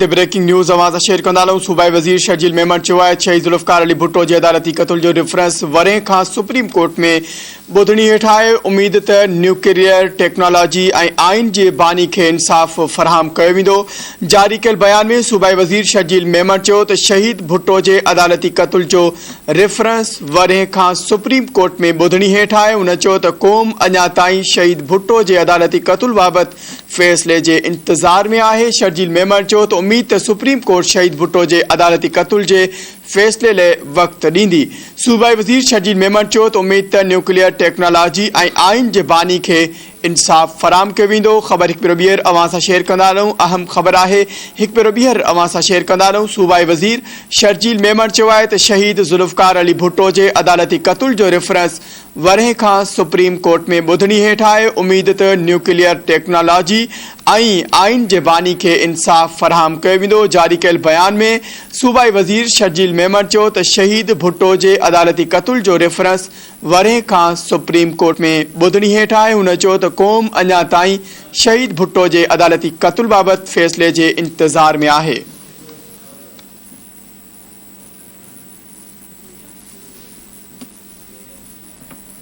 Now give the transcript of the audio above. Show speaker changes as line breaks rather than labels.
تي breaking news اوهان سان شيئر ڪندا هلون صوبائي وزير شرجيل ميمڻ چيو آهي شهيد ذوالفقار علي ڀٽو جي عدالتي قتل جو ريفرنس ورهين کان سپريم ڪورٽ ۾ ٻڌڻي هيٺ آهي اميد ته نيوڪليئر ٽيڪنالاجي ۽ آئين جي باني کي انصاف فراهم ڪيو ويندو جاري ڪيل بيان ۾ صوبائي وزير شرجيل ميمڻ چيو ته شهيد ڀٽو جي عدالتي قتل جو ريفرنس ورهين کان سپريم ڪورٽ ۾ ٻڌڻي هيٺ آهي هن چيو ته قوم اڃا تائين شهيد ڀٽو جي عدالتي قتل بابت فيصلي جي انتظار ۾ آهي، شرجيل ميمڻ چيو ته اميد ته سپريم ڪورٽ شهيد ڀٽو جي عدالتي قتل جي فيصلي لئه وقت ڏيندي. صوبائي وزير شرجيل ميمڻ چيو ته اميد ته نيوڪليئر ٽيڪنالاجي ۽ آئين جي باني کي انصاف فراهم ڪيو ويندو. خبر هڪ ڀيرو ٻيهر اوهان سان شيئر ڪندا هلون اهم خبر آهي هڪ ڀيرو ٻيهر اوهان سان شيئر ڪندا هلون صوبائي وزير شرجيل ميمڻ چيو آهي ته شهيد ذوالفقار علي ڀٽو جي عدالتي قتل جو ريفرنس ورهين کان سپريم ڪورٽ ۾ ٻڌڻي هيٺ آهي، اميد ته نيوڪليئر ٽيڪنالاجي ۽ آئين جي باني کي انصاف فراهم ڪيو ويندو، جاري ڪيل بيان ۾ صوبائي وزير شرجيل ميمڻ چيو ته شهيد ڀٽو جي عدالتي قتل جو ريفرنس ورهين کان سپريم ڪورٽ ۾ ٻڌڻي هيٺ آهي، هن چيو ته قوم اڃا تائين شهيد ڀٽو جي عدالتي قتل بابت فيصلي جي انتظار ۾ آهي.